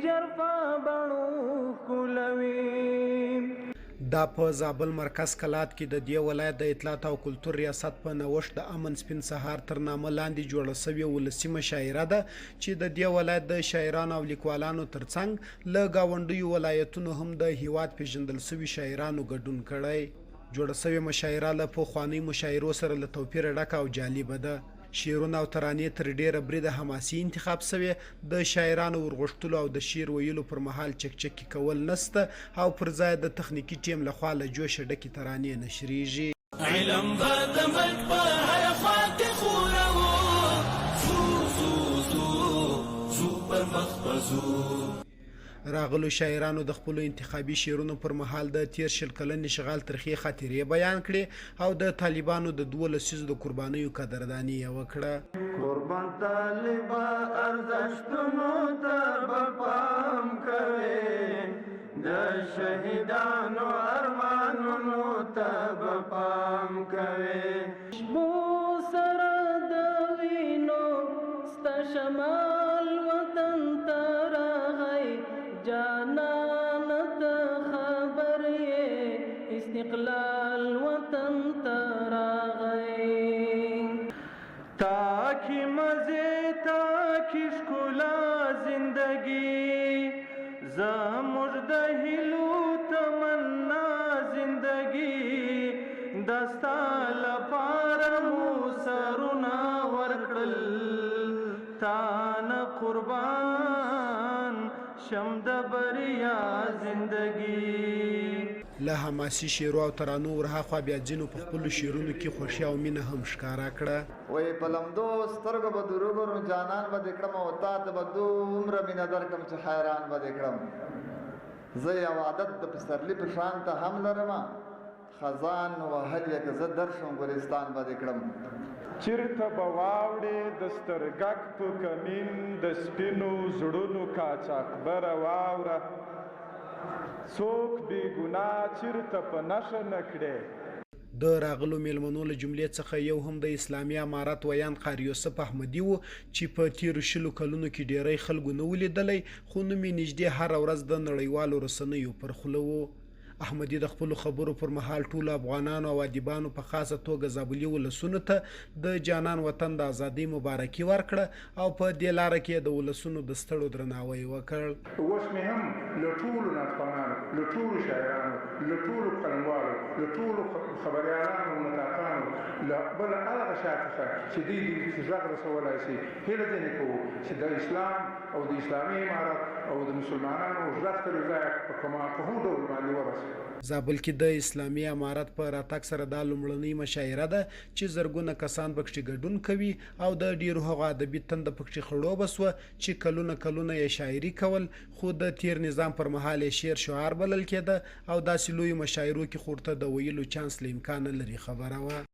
ژرفه بڼو ښکلوي. دا په زابل مرکز کلات کې د دې ولایت د اطلاعاتو او کلتور ریاست په نوښت د امن سپین سهار تر نامه لاندې جوړه شوې ولسي مشاعره ده چې د دې ولایت د شاعرانو او لیکوالانو ترڅنګ له ګاونډیو ولایتونو هم د هیواد پیژندل شوي شاعرانو ګډون کړی. جوړه شوې مشاعره له پخوانۍ مشاعرو سره له توپیره ډکه او جالبه ده. شعرونه او ترانې تر ډېره بریده حماسي انتخاب شوې، د شاعرانو ورغوښتلو او د شعر ویلو پر مهال چکچکې کول نشته او پر ځای د تخنیکي ټیم له خوا له جوشه ډکې ترانې نشرېږي. علم به د ملک په هره خوا کې خورو، ځو ځو ځو ځو پر مخ به ځو. راغلو شاعرانو د خپلو انتخابي شعرونو پر مهال د تېر 20 کلن اشغال ترخې خاطرې بیان کړې او د طالبانو د دوو لسیزو د قربانیو قدرداني یې وکړه. قربان طالبه ارزښتونو ته به پام کوې د شهیدانو ارمانونو ته به پام کوې. شپو سره د وینو ستا شمال وطن ته راغی جانانه ته خبر یې استقلال وطن ته راغی. تا کی مزې تا کی ښکلا زندګي زموږ د هیلو تمنا زندګي دا ستا لپاره مو سرونه ورکړل تا نه قربان شم د بریا زندګي. له حماسي شعرو او ترانو ورهاخوا بیا ځینو په خپلو شعرونو کې خوښي او مینه هم ښکاره کړه. وایي په لمدو سترګو به در وګورم جانان به دې کړم او تاته به دومره مینه درکړم چې حیران به دې کړم. زه یو عادت د پسرلي په شان ته هم لرمه خزان وهلیه که زه درشم ګلستان به دې کړم. چیرته به واوړې د سترګک په کمین د سپینو زړونو قاچاقبره واوره څوک بې ګناه چیرته په نښه نه کړې. د راغلو مېلمنو له جملې څخه یو هم د اسلامي امارت ویاند قاري یوسف احمدي و چې په تېرو 20 کلونو کې ډېری خلکو نه و لیدلی، خو نوم یې نږدې هره ورځ د نړیوالو رسنیو پر خوله و. احمدي د خپلو خبرو پر مهال ټولو افغانانو او ادیبانو په خاصه توګه زابلي ولسونو ته د جانان وطن د ازادۍ مبارکي ورکړه او په دې لاره کې یې د ولسونو د ستړو درناوی وکړ. اوس مې هم له ټولو نعتخوانانو، له ټولو شاعرانو، له ټولو قلموالو، له ټولو خبریالانو او نطاقانو، له بل هر هغه چا څخه چې دوی دوی ته غږ رسولای شي، هیله ځنې کوو چې د اسلام او د اسلامي امارت او د مسلمانانو غږ تر یو ځایه په کومه په هر ډول باندې ورسوي. زابل کې د اسلامي امارت په راتګ سره دا لومړنۍ مشاعره ده چې زرګونه کسان پکښې ګډون کوي او د ډېرو هغو ادبي تنده پکښې خړوبه شوه چې کلونه کلونه یې شاعري کول خو د تېر نظام پر مهال یې شعر شعار بلل کېده او داسې لویو مشاعرو کې خو ورته د ویلو چانس له امکانه لرې خبره وه.